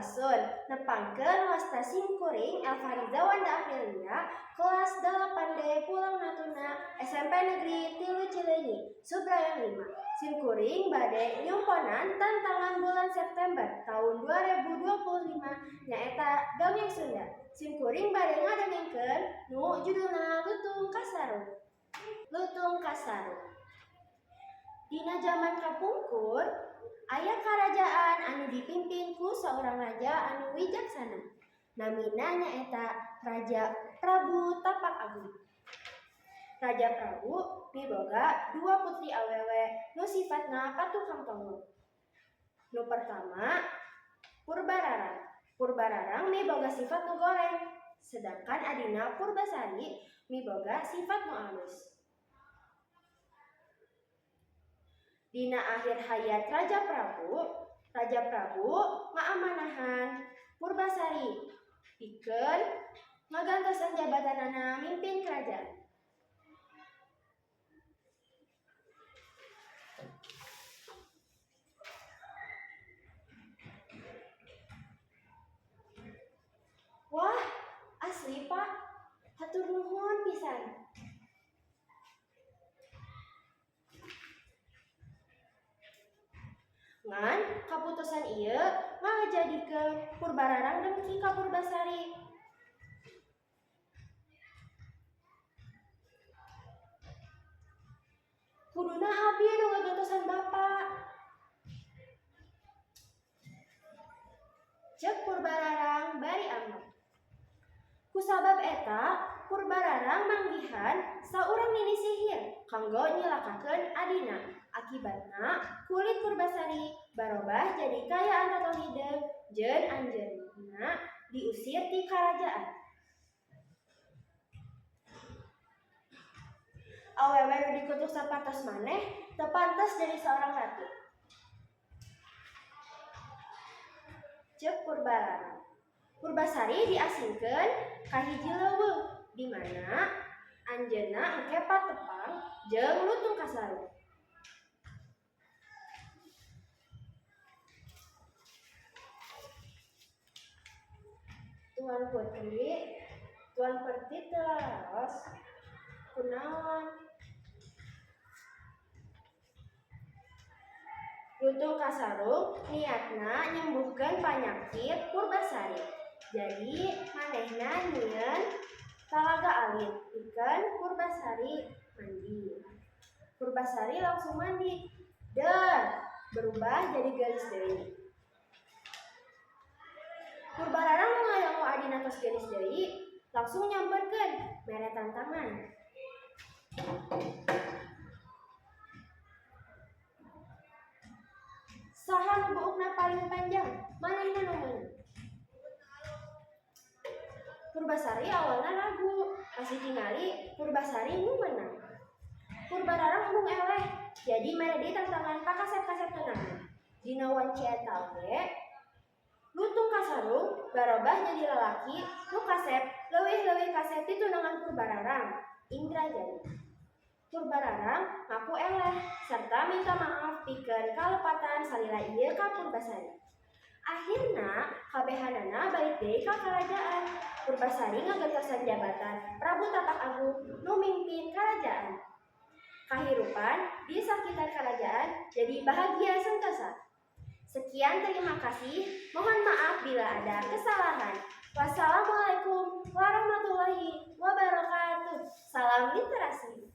Sampurasun. Nepangkeun wasta simkuring Elfariza Wanda Aprilia, kelas 8D Pulau Natuna, SMP Negeri 3 Cileunyi, Subrayang 5. Simkuring bade nyumponan tantangan bulan September tahun 2025, nyaeta dongeng Sunda. Simkuring bade ngadongengkeun nu judulna Lutung Kasarung. Lutung Kasarung. Dina zaman kapungkur aya karajaan anu dipimpin ku saurang raja anu wijaksana. Namina nyaeta Raja Prabu Tapak Agung. Raja Prabu miboga dua putri awewe nu sifatna patukang tongo. Nu pertama Purbararang. Purbararang miboga sifat nu goreng, sedangkan adina Purbasari miboga sifat nu alus. Dina akhir hayat Raja Prabu, Raja Prabu ngaamanahan Purbasari pikeun ngagantosan jabatanana mimpin kerajaan. Wah, asli, Pak. Hatur nuhun pisan. Ngan kaputusan ieu ngajadikeun Purbararang dengki ka Purbasari. Kuduna abi nu ngagantosan Bapak. Cek Purbararang bari ambek. Kusabab eta, Purbararang manggihan saurang nini sihir kanggo nyilakakeun adina. Akibatna, kulit Purbasari barobah jadi kaayaan totol hideung jeung anjeunna diusir ti karajaan. Awewe nu dikutuk sapartos maneh teu pantes jadi seorang ratu. Cek Purbararang. Purbasari diasingkeun ka hiji leuweung di mana anjeunna engke patepang jeung Lutung Kasarung. Tuan Putri, Tuan Perti teu laraos. Kunaon? Lutung Kasarung niatna nyembuhkeun panyakit Purbasari. Jadi manehna nyieun talaga alit pikeun Purbasari mandi. Purbasari langsung mandi dan berubah jadi geulis deui. Purbararang nu ngadangu adina tos geulis deui langsung nyamperkeun mere tantangan. Saha nu buukna paling panjang, manehna nu meunang. Purbasari awalna ragu, masih tingali Purbasari nu menang. Purbararang embung eleh, jadi mere deui tantangan pakasep-kasep tunangna. Dina wanci eta oge, Lutung Kasarung barobah jadi lalaki nu kasep leuwih-leuwih kasep ti tunangan Purbararang, Indrajaya. Purbararang ngaku eleh serta minta maaf pikeun kalepatan salila ieu ka Purbasari. Akhirna kabehanana balik deui ka karajaan. Purbasari ngagentosan jabatan Prabu Tapak Agung nu mimpin karajaan. Kahirupan di sakitar karajaan jadi bahagia sentosa. Sekian, terima kasih. Mohon maaf bila ada kesalahan. Wassalamualaikum warahmatullahi wabarakatuh. Salam literasi.